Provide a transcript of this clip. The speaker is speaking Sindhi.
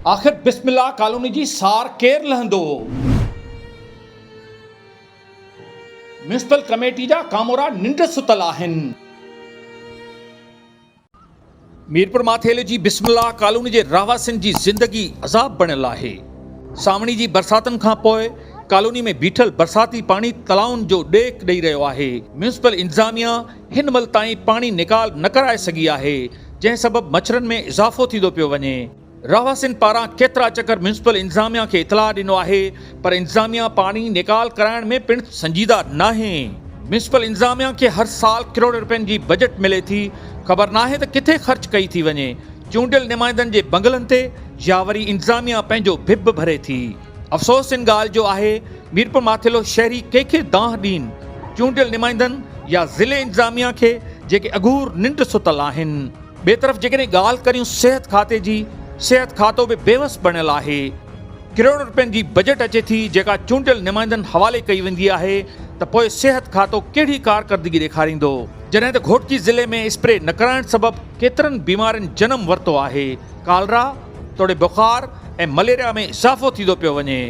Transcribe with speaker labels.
Speaker 1: آخر بسم الله ڪالوني جي سار ڪير لهندو؟ ميونسپل ڪميٽي جا ڪامورا ننڊ ستل آهن. ميرپور ماٿيلي جي بسم الله ڪالوني جي رهواسين جي زندگي عذاب بڻيل آهي. سانوڻي جي برساتن کان پوء ڪالوني ۾ بيٺل برساتي پاڻي تلائن جو ڏيک ڏئي رهيو آهي. ميونسپل انتظاميا هن مهل تائين پاڻي نيڪال نه ڪرائي سگهي آهي، جنهن سبب مڇرن ۾ اضافو ٿيندو پيو وڃي. رهواسين پاران ڪيترا چڪر ميونسپل انتظاميا کي اطلاع ڏنو آهي پر انتظاميا پاڻي نيڪال ڪرائڻ ۾ پڻ سنجيده ناهي. ميونسپل انتظاميا کي هر سال ڪروڙين رپين جي بجيٽ ملي ٿي، خبر ناهي ته ڪٿي خرچ ڪئي ٿي وڃي، چونڊيل نمائندن جي بنگلن تي يا وري انتظاميا پنهنجو ڀڀ ڀري ٿي. افسوس ان ڳالهه جو آهي ميرپور ماٿيلو شهري ڪنهن کي دانهن ڏين، چونڊيل نمائندن يا ضلعي انتظاميا کي جيڪي اگهور ننڊ ستل آهن. ٻئي طرف جيڪڏهن ڳالهه ڪريون صحت کاتي جي، صحت کاتو به بيوس بڻيل آهي. ڪروڙين رپين جي بجيٽ اچي ٿي جيڪا چونڊيل نمائندن حوالي ڪئي ويندي آهي ته پوء صحت کاتو ڪهڙي ڪارڪردگي ڏيکاريندو؟ جڏهن ته گهوٽڪي ضلعي ۾ اسپري نه ڪرائڻ سبب ڪيترن بيمارين جنم ورتو آهي، ڪالرا توڙي بخار ۽ مليريا ۾ اضافو ٿيندو پيو وڃي.